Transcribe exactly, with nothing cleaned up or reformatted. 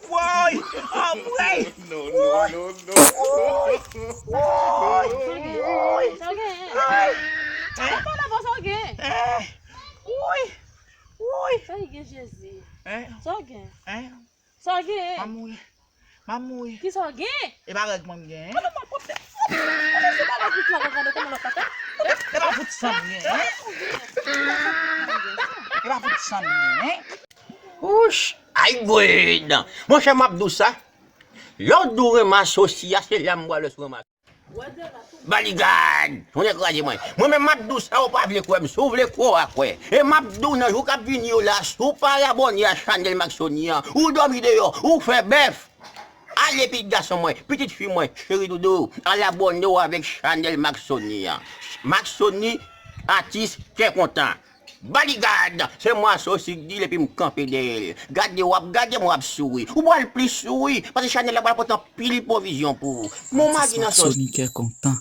Woy! Anmwey! Woy! Woy! Woy! Woy! Sa w genyen? Ay! Sa w genyen? Woy! Woy! Sa w gen, Jezi? Sa w gen? Sa w gen? M ap mouri. M ap mouri. Kisa w gen? E pa règ mwen m gen, en? Kòman m ap pwòp tèt? Kòman se pa règ ou fè grann kòman lòt la fè? E pa fout san m gen, en? E pa fout san m gen, en? Wouch! Ay gred! Monchè, m ap di w sa. Lè w di w renmen asosi a, se la m pral wè si w renmen. Baligad! Ou nèk kraze mwen. Mwen menm m ap di w sa, ou pa vle kwè m. Si w vle kwè, w a kwè. E m ap di w nan jou k ap vini yo la, si w pa abòne a chanèl Maxony an, ou dòmi deyò, ou fè bèf. Ale pitit gason mwen, pitit fi mwen, cheri doudou, al abòne w avèk chanèl Maxony an. Maxony, atis kè kontan. Baligad, se mwen Asosi k di l epi m kanpe dèyè l. Gade w ap gade m, w ap souri. Ou pral plis souri, paske chanèl la pral pote anpil pwovizyon pou ou. Mon magi nan sòs. Maxony kè kontan.